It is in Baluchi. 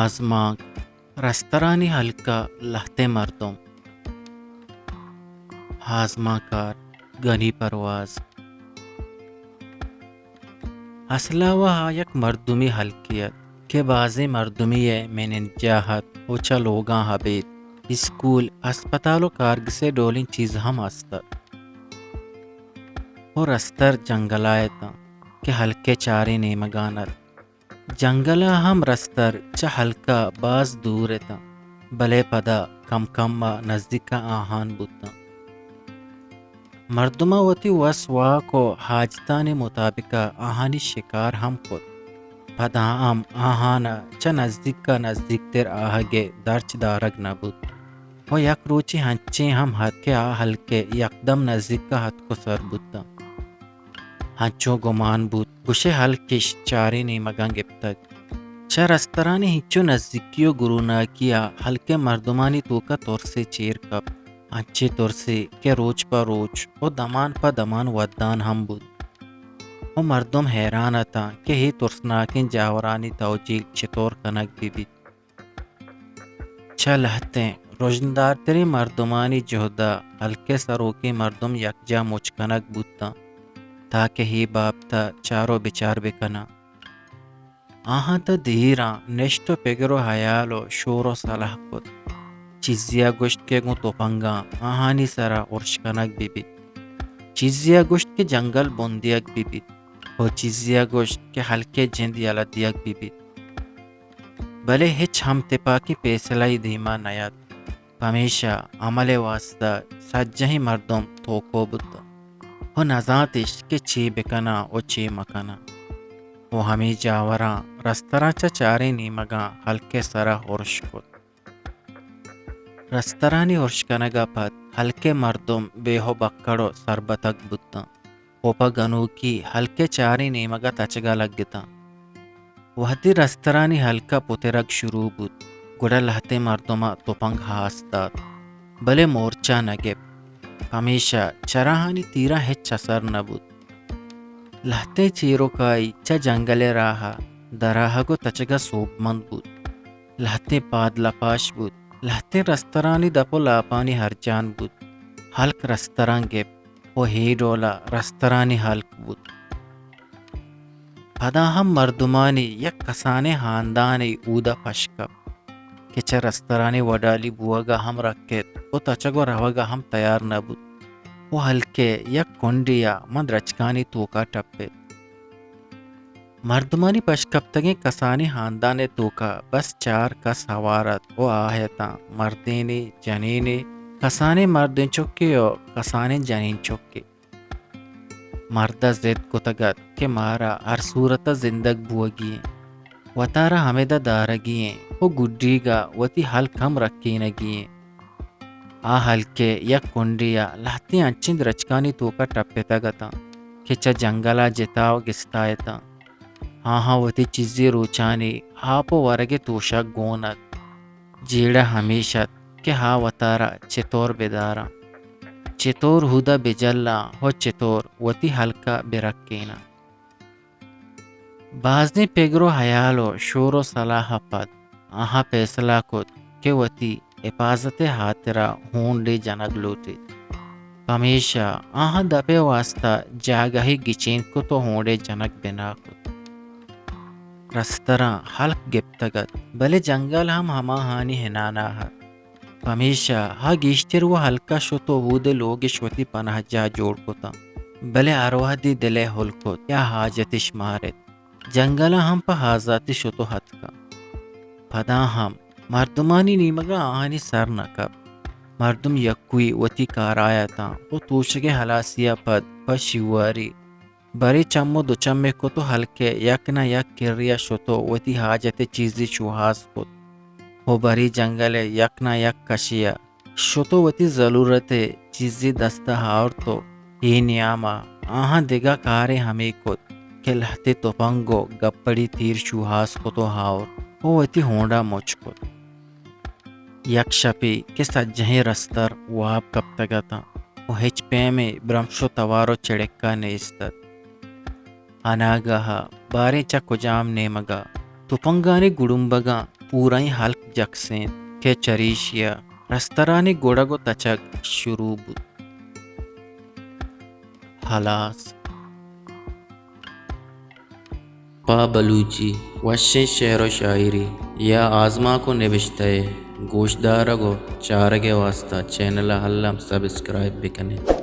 آزمانک، رسترانی ہلک ءَ لہتیں مردم۔ آزمانکار، گنی پرواز۔ اسل ءَ وَ آ یک مردمی ہلکے ات کہ بازیں مردمی ءِ منند جاہ ات ءُ چہ لوگاں ابید اسکول، ہسپتال ءُ کارگس ءِ ڈولیں چیز ہم است ات۔ ءُ رستر جنگل ءَ اتاں کہ ہلک ءِ چاریں نیمگان ات۔ جنگل ءَ ہم رستر چہ ہلک ءَ باز دور اتاں، بلے پدا کم کم ءَ نزیک ءَ آہان بوتاں۔ مردماں وتی وس واک ءُ حاجتانی مطابق ءَ آہانی شکار ہم کت۔ پدا ہم آہان ءَ چہ نزیک ءَ نزیکتر آہگ ءِ درچ دارگ نہ بوت۔ ءُ یک روچے انچیں ہم ات کہ آ ہلک ءِ یکدم نزیک ءَ اتک ءُ سر بوتاں۔ انچو گمان بوت گوشے ہلک اش چاریں نیمگاں گپتگ۔ چہ رسترانی انچو نزیکی ءُ گروناکی ءَ ہلک ءِ مردمانی توک ءَ ترسے چیر کپت۔ انچیں ترسے کہ روچ پہ روچ ءُ دمان پہ دمان ودان ہم بوت ءُ مردم حیران اتاں کہ اے ترسناکیں جاورانی توجیل چتور کنگ بہ بیت۔ چہ لہتیں رژندارتریں مردمانی جہد ءَ ہلک ءِ سروکیں مردم یکجاہ مچ کنگ بوتاں تاکہ اے بابت ءَ چار ءُ بچار بہ کناں۔ آہاں تاں دیراں نشت ءُ پگر ءُ ہیال ءُ شور ءُ سلاہ کت۔ چیزے ءَ گوشت کہ گوں تپنگاں آہانی سر ءَ ارش کنگ بہ بیت۔ چیزے ءَ گوشت کہ جنگل بندیگ بہ بیت ءُ چیزے ءَ گوشت کہ ہلک ءِ جند یلہ دیگ بہ بیت۔ بلے ہچ ہم تپاکیں پیسلہ یے دیما نیات۔ پمیشا عمل ءِ واستا سجہیں مردم توکو بوت ءُ نزانت اش کہ چے بکناں ءُ چے مکناں ءُ ہمے جاوراں رستراں چہ چاریں نیمگاں ہلک ءِ سرا ارش کت۔ رسترانی ارش کنگ ءَ پد ہلک ءِ مردم بیہ ءُ بکڑ ءُ سربتگ بوتاں۔ ءُ پہ گنوکی ہلک ءِ چاریں نیمگ ءَ تچگ ءَ لگتاں۔ وہدے رسترانی ہلک ءَ پترگ شروع بوت، گڑا لہتیں مردماں تپنگ ہاس دات، بلے مورچہ نہ گپت۔ پمیشا چراہانی تیراں ہچ اثر نہ بوت۔ لہتیں چیروکائی چہ جنگل ءِ راہ ءَ درآہگ ءُ تچگ ءَ سوبمند بوت۔ لہتیں پاد لپاش بوت۔ لہتیں رسترانی دپ ءُ لاپانی ہرجان بوت۔ ہلک رستراں گپت۔ ءُ اے ڈول ءَ رسترانی ہلک بوت۔ پدا ہم مردمانی یک کسانیں ہاندانے اود ءَ پش کپت کہ چہ رسترانی وڈالی بوگ ءَ ہم رکت ءُ تچگ ءُ روگ ءَ ہم تیار نہ بوت ءُ ہلک ءِ یک کنڈے ءَ ماں درچکانی توک ءَ ٹپت۔ مردمانی پشکپتگیں کسانیں ہاندان ءِ توک ءَ بس چار کس ہوار ات ءُ آ اتاں مردینے، جنینے، کسانیں مردین چکے ءُ کسانیں جنین چکے۔ مرد ءَ زد کتگ ات کہ مارا ہر صورت ءَ زندگ بوگی ایں، وتارا ہمد ءَ دارگی ایں ءُ گڈیگ ءَ وتی ہلک ہم رکینگی ایں۔ آ ہلک ءِ یک کنڈے ءَ لہتیں انچیں درچکانی توک ءَ ٹپتگ اتاں کہ چہ جنگل ءَ جتا ءُ گستا اتاں۔ آہاں وتی چیزے روچانی آپ ءُ ورگ ءِ توشگ گون ات۔ جیڑہ ہمیش ات کہ آ وتارا چتور بداراں، چتور ہود ءَ بجلاں ءُ چتور وتی ہلک ءَ برکیناں۔ بازیں پگر ءُ ہیال ءُ شور ءُ سلاہ ءَ پد آہاں پیسلہ کت کہ وتی حفاظت ءِ ہاترا ہونڈے جنگ لوٹیت۔ پمیشا آہاں دپ ءِ واستا جاگہے گچین کت ءُ ہونڈے جنگ بنا کت۔ رستراں ہلک گپتگ ات، بلے جنگل ہم ہماہانی ہنانا ات۔ پمیشا آ گیشتر وَ ہلک ءَ شت ءُ اود ءِ لوگ اش وتی پناہ جاہ جوڑ کتاں۔ بلے ہر وہدی دل ءَ ہل کت یا حاجت اش مارت، جنگل ءَ ہم پہ آزاتی شت ءُ اتکاں۔ پدا ہم مردمانی نیمگ ءَ آہانی سر نہ کپت۔ مردم یکوئی وتی کارا اتاں ءُ توشگ ءِ ہلاسی ءَ پد پہ شیواری برے چم ءُ دو چمے کت ءُ ہلک ءِ یک نہ یک کرے ءَ شت ءُ وتی حاجت ءِ چیزے شوہاز کت ءُ برے جنگل ءِ یک نہ یک کشے ءَ شت ءُ وتی زلورت ءِ چیزے دست ءَ آورت ءُ اے نیام ءَ آہاں دگہ کارے ہمے کت کہ لہتے تپنگ ءُ گپڑی تیر شوہاز کت ءُ آورت ءُ وتی ہونڈ ءَ مچ کت۔ یک شپے کہ سجہیں رستر واب کپتگ اتاں ءُ ہچ پیمیں برمش ءُ توار ءُ چڑکہ نیست ات۔ اناگاہ ءَ باریں چہ کجام نیمگ ءَ تپنگانی گڑمبگاں پورئیں ہلک جکسینت کہ چریشی ءَ رسترانی گڑگ ءُ تچگ شروع بوت۔ ہلاس۔ پہ بلوچی وشیں شعر ءُ شاعری یا آزمانک ءُ نبشتہ ءِ گوشدارگ ءُ چارگ ءِ واستہ چینل ءَ الم سبسکرائب بہ کن ات۔